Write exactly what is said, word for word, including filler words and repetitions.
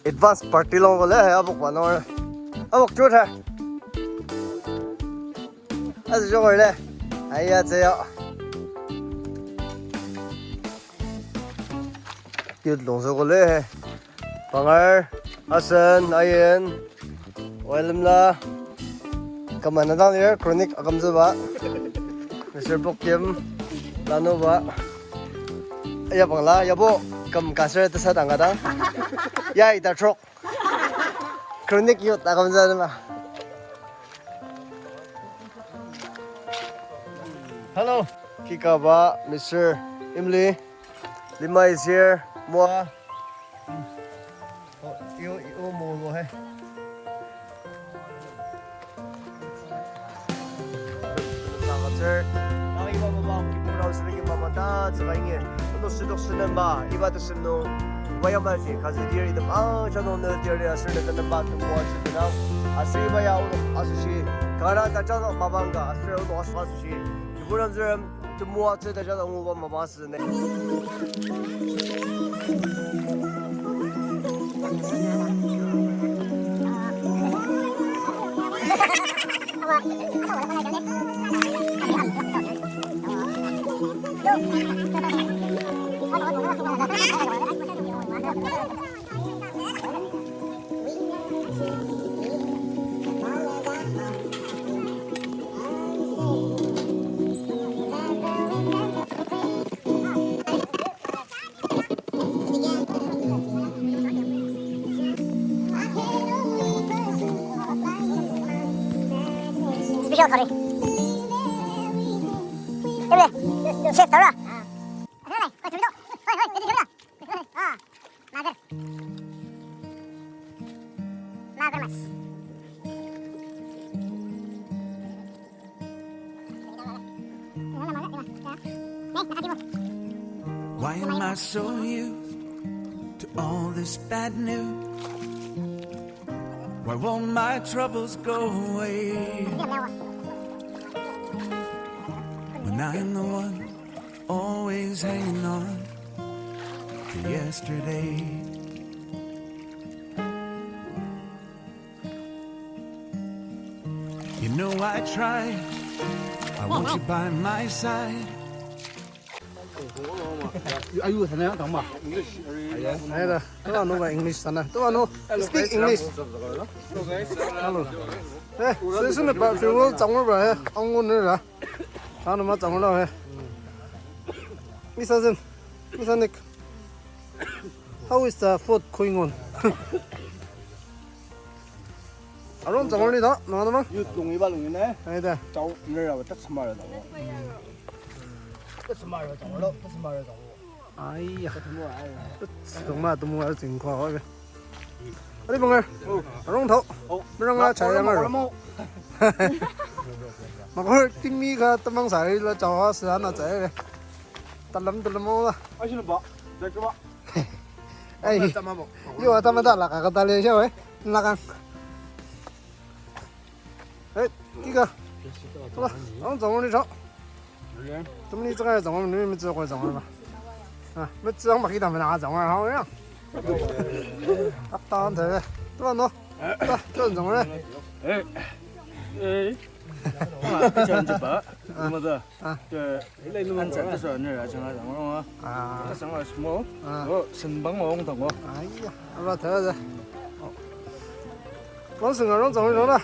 Advance party long ko le, abok ba nor. Abok chu tha. Azu jogor le. Aya tseyo. Cute long so ko le. Pangar, asen, ayen. Oilemla, kama na dang lir, chronic akümtsüba. Mister Pokkim, lanuba. Aya bangla, yabo, küm ka ser tesa dang ka dang. Ya ita trok. Chronic youth akümtsü ma. Hello. Kikaba, Mister Imli. Lima is here. Moa. Oh, yo, yo, mo, mo, he. Sir, nang iba mama, kibong nao sibiki mama ta, ziba inge. Ano sidok sinem ba, iba ta sinem nung, iba ya ma ji, kazi dir idem, ah, chano ne dir ya, sir ne tenem ba, temoa ji tenang. Aser iba ya, ano, asoshi, kara ta chano mabang ka, aser ano aso asoshi. Kibong nao sir, temoa ji ta chano nguba mama sir ne. Special curry. Chef tara. Ah, magar. Magar mas. Why am I so used to all this bad news? Why won't my troubles go away? When I'm the one always hanging on to yesterday. You know I try. I want you by my side. Ayu, sana ya, tama. Aida, tuba no ba English sana. Tuba no, speak English. Hello. Eh, session ba, fuel changor ba, eh, angun ne ra. Ano ma changor la, eh. Mister Zen, Mister Nick, how is the food going on? Arong changor ni da, no, no, ma? Youth long iba long ni, eh? Aida. Chao, nera ba, ta samar da. Ta samar da, chao lo, ta samar da. Aiya. Ta tumu, ai. Tong ma, tumu, ai, jing kwa, ai. Ari bangar. Oh. Arong tao. Oh. Meranga chaya ngar. Makor timi ka temang sari la chawa sa na chaya. Talam talam wa. Ai, sino ba? Jack ba. Ai. Yo, atama ta la ka ka ta le sha we. Lakang. Eh, kika. Hola, ang zangor ni chao. Temeni tsaka zangor, ni metsü ko zangor ma. Ah, metsü ang baki ta mena zangor ha ya. Akta an ta. Tuba no. Ta, ta zangor. Eh. Eh. Ah, ta zangor ba. Ah. Mada. Ah. Ke, ansa ta so ne ra changa zangor. Ah. Ta zangor small. Ah. Oh, senbang ong dang oh. Aiya, aba ta ta. Oh. Wang seng arong zangor na.